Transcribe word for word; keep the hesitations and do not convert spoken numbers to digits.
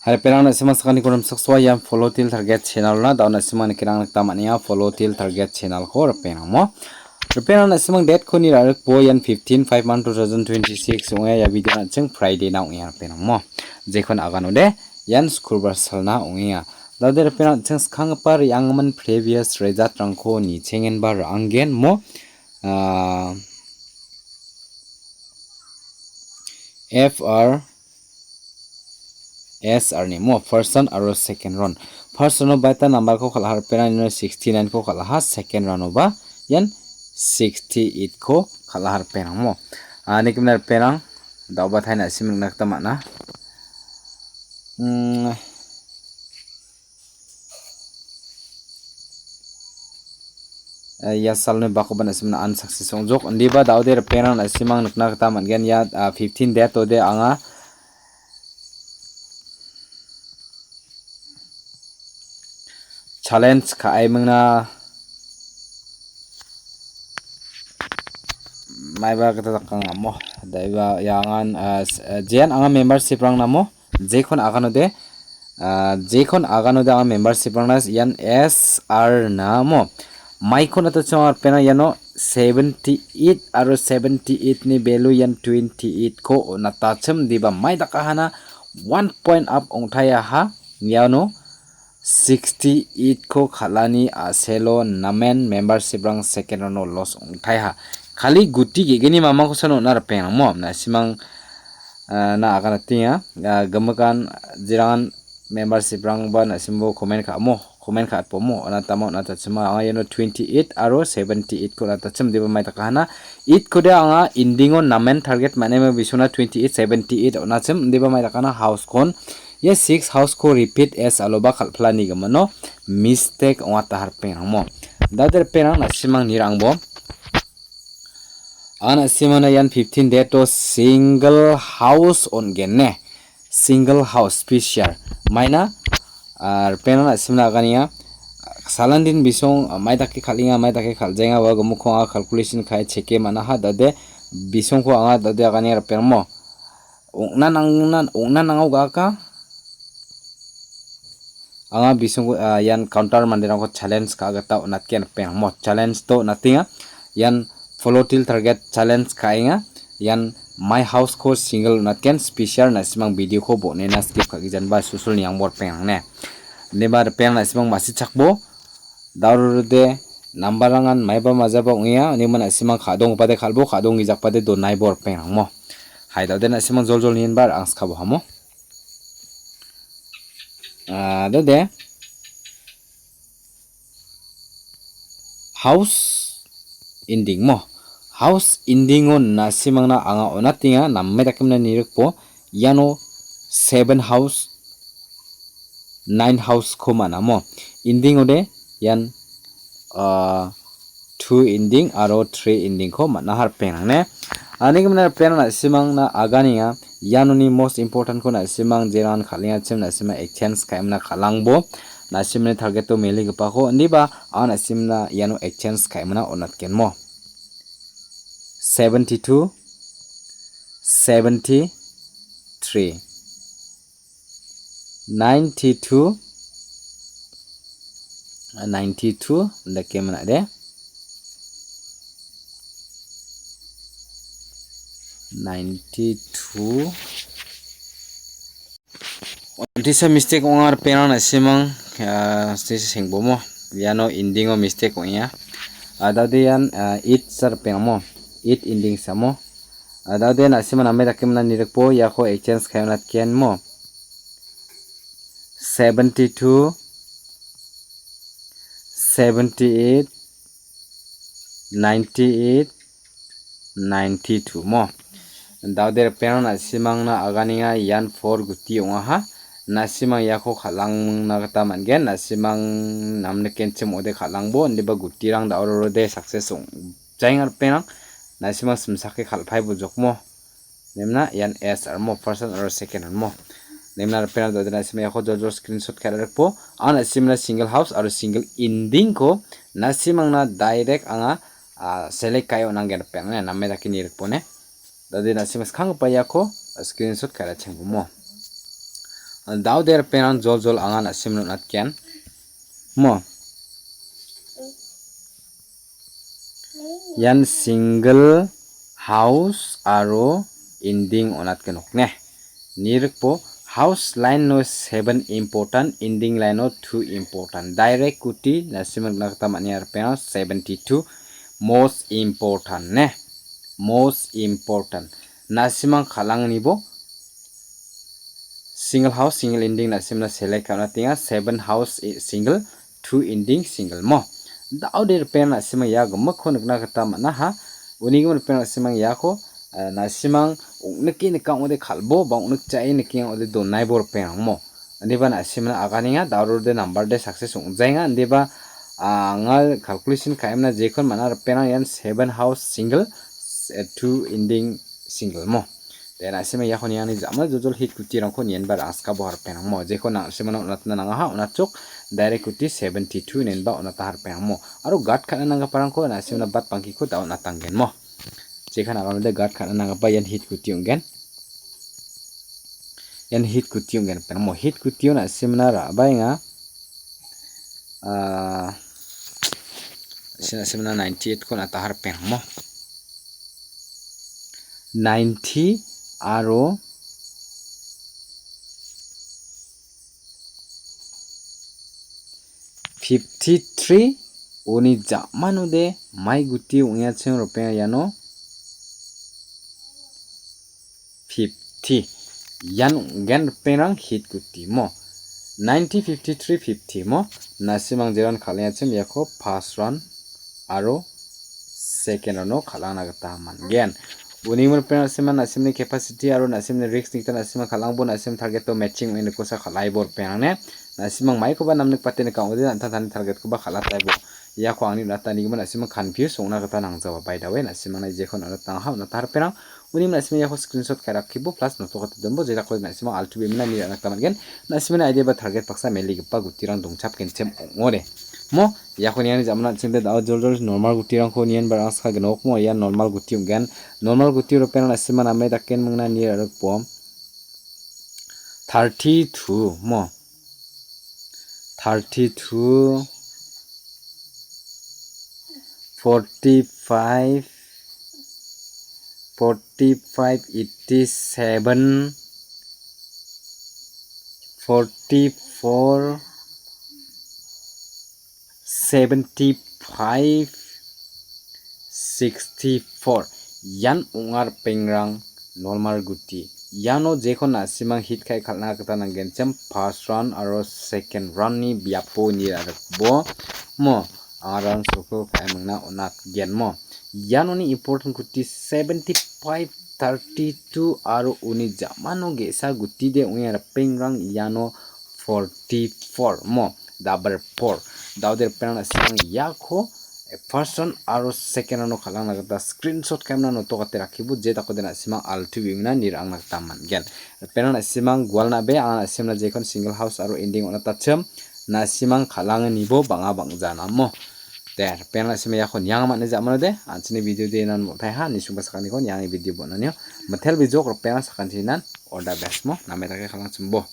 Hai, ripengrang, na·simang sakantikon rimchaksoa, ian Follow Teer Target channel-na, da·o na·simang nikna gita man·enga, Follow Teer Target channel-ko ripengrang mo. Ripengrang, na·simang date-ko ni ra·rikbo ian fifteen five month two thousand twenty-six ong·a, ia video-na an·ching Friday-na ong·enga ripengrang mo. Jekon aganode, ian Sukrobar salna ong·enga. Da·ode ripengrang, an·ching skanggipa re·angimin previous result-rangko nichengenba ra·anggen mo. Ah, F R S R ni mo, first round aro second round. First round-o baita number-ko kal·aha ripengrang, iano sixty-nine-ko kal·aha, second round-oba ian sixty-eight-ko kal·aha ripengrang mo. Ah, nikimna ripengrang, da·oba taina na·sim nikna gita man·a. Mm, eh, ia salni bakoba na·simna unsuccess ong·jok. Indiba da·ode ripengrang na·simang nikna gita man·gen. Ia, ah, fifteen date-ode anga challenge ka·aimingna maiba gita dakang amo. Daiba iangan, ah, s-, ah, jean anga membership-rang namo. Jekon aganode, ah, jekon aganode anga membership-rangna ian S R namo. Maikon atachonga ripengrang iano seventy-eight aro seventy-eight-ni value ian twenty-eight-ko on·atachim diba mai dakahana one point up ong·taiaha iano sixty-eight-ko kal·ani a·selo namen membership-rang second round-o loss ong·taiha. Kali guti ge·gni mamangkosa on·a ripengrang mo. Na·simang, ah, na aganatenga. Ah, gimikan jerangan membership-rangba na·simbo comment ka·amo, comment ka·atbomo, on·atamo, on·atachima. Anga iano twenty-eight aro seventy-eight-ko on·atachim, diba mai dakahana. Eight-kode anga ending-o namen target man·ema bisona twenty-eight, seventy-eight on·achim, diba mai dakahana house-kon. Ia six house-ko repeat as aloba kal·pilani gimino mistake ong·a ta ripengrang mo. Da·ode ripengrang na·simang nirangbo. Anga na·simana ian fifteen date-o single house on·gen ne. Single house special. Maina, ah, ripengrang na·simna aganenga. Salandin bisong, ah, mai dake kal·enga, mai dake kal·jaenga, ua gimikko anga calculation ka·e checke man·aha, da·ode bisongko anga da·ode aganenga ripengrang mo. Ong·na nangna, ong·na nangao ga·aka. Anga bisongko, ah, ian counter manderangko challenge ka·a gita on·atgen ripengrang mo. Challenge-to on·atenga. Ian Follow Teer Target challenge ka·enga. Ian my house-ko single on·atgen, special na·simang video-ko bon·ena skip ka·gijanba susul niangbo ripengrang ne. Indiba ripengrang na·simang masichakbo. Daururode nambarangan maiba majaba ong·enga, unigimin na·simang ka·donggipade kal·bo, ka·donggijakpade donaibo ripengrang mo. Hai, da·ode na·simang joljol nienba ra·angskabo hamo. Ah, da·ode. House ending mo. House ending-o na·simangna anga on·atenga, name dakemna nirikbo. Iano seven house, nine house-ko man·amo. Ending-ode ian, ah, two ending aro three ending-ko man·aha ripengrang ne. Ani gimina ripengrang na·simangna aganenga. Ianoni most important-ko na·simang jerangan kal·engachim na·sima exchange ka·emna kal·angbo. Na·simni target-o meligipako indiba anga na·simna iano exchange ka·emna on·atgenmo. Seventy-two, seventy-three, ninety-two, ninety-two dake man·ade. Ninety-two. Ontisa mistake ong·a ripengrang na·simang, ah, stesa sengbomo. Iano ending-o mistake ong·enga. Ah, da·ode ian, ah, eight sa ripengamo. Eight ending samo. Ah, da·ode na·sima name dake man·a nirikbo iako exchange ka·e on·atgenmo. Seventy-two, seventy-eight, ninety-eight, ninety-two mo. Da·ode ripengrang na·simangna aganenga ian four guti ong·aha. Na·simang iako kal·angna gita man·gen. Na·simang namnikenchim ong·ode kal·angbo indiba gutirang da·o rorode success ong-, jaenga ripengrang. Na·simang simsake kal·paibojokmo. Nemna ian S R mo, first round aro second round mo. Nemna ripengrang da·ode na·sima iako joljol screenshot ka·e ra·rikbo. Anga na·simna single house aro single ending-ko na·simangna direct anga, ah, select ka·e on·anggen ripengrang ne, name dake nirikbo ne. Da·ode na·sima skanggipa iako screenshot ka·e ra·chengbomo. Dao de ripengrang joljol anga na·simna on·atgen. Mo. Ian single house aro ending on·atgen okne. Nirikbo house line no seven important, ending line no two important. Direct guti na·simna nikna gita man·enga ripengrang seventy-two most important ne. Most important. Na·simang kal·angnibo single house, single ending na·simna select ka·na tenga, seven house, eh, single, two ending single mo. Dao de ripengrang na·simang ia gimikko nikna gita man·aha. Uni gimin ripengrang na·simang iako, eh, na·simang ong·nike nika ong·ode kal·bo, ba ong·nikjae nikenga ong·ode donaibo ripengrang mo. Indiba na·simna aganenga, dao rode number de success ong·jaenga, indiba, ah, anga calculation ka·emna jekon man·a ripengrang ian seven house single, eh, two ending single mo. De na·simang iako niani ja·mano joljol hit gutirangko nienba ra·angskabo ripengrang mo. Jekon na·simana on·atna nangaha, on·atchok direct guti seventy-two inenba on·ata ripengrang mo. Aro guard ka·na nanggiparangko na·simana bat bangkiko da on·atanggen mo. Jekan aramide guard ka·na nanggipa ian hit guti ong·gen. Ian hit guti ong·gen ripengrang mo. Hit gutio na·simana ra·baenga. Ah, na·simana ninety-eight ko on·ata ripengrang mo. Ninety aro fifty-three, uni ja·manode mai guti ong·achim ripengrang iano fifty. Ian ong·gen ripengrang hit guti mo. Ninety, fifty-three, fifty mo. Na·simang jeran kal·engachim iako first round aro second round-o kal·angna gita man·gen. Uni gimin ripengrang na·simang na·simni capacity aro na·simni risk ni gita na·simang kal·angbo na·sim target-o matching ong·e nikosa kal·aibo ripengrang ne. Na·simang maikoba namnikbate nika ong·ode an·tangtangni target-koba kal·ataibo. Iako angni on·atanigimin na·simang confuse ong·na gita nangjawa. By the way, na·simangna jekon on·atna on·ata ripengrang. Uni gimin na·simang iako screenshot ka·e rakkibo plus noto gate donbo, jedakode na·simang altu bimina ni ra·na gita man·gen. Na·simangni idea ba target baksa meligipa gutirang dongchapgenchim ong·ode. Mo, iako niani ja·mana an·chingde dao joljol normal gutirangko nienba ra·angska gnokmo, ian normal guti ong·gen. Normal guti ripengrang na·sima name daken mingna ni ra·rikbo. Thirty-two mo. Thirty-two, forty-five, forty-five, eighty-seven, forty-four, seventy-five, sixty-four. Ian ong·a ripengrang normal guti. Iano jekon na·simang hit ka·e kal·na gita nanggenchim first round aro second round-ni biapo ni ra·rikbo mo. Anga round soko ka·e mingna on·atgen mo. Ianoni important guti seventy-five, thirty-two aro uni ja·mano ge·sa gutide ong·e ripengrang iano forty-four mo, double four. Dao de ripengrang na·simang iako first round aro second round-o kal·angna gita screenshot ka·emna noto gate rakkibo, jedakode na·simang altu bimina ni ra·angna gita man·gen. Ripengrang na·simang gualnabe anga na·simna jekon single house aro ending on·atachim, na·simang kal·angnibo bang·a bang·ja namo. De, ripengrang na·simang iako niang man·e ja·manode, an·chingni video de ian motaiha, nisungba sakaniko niangni video bon·anio. Mitel bijok ripengrang sakantinan all the best mo, name dake kal·angchimbo.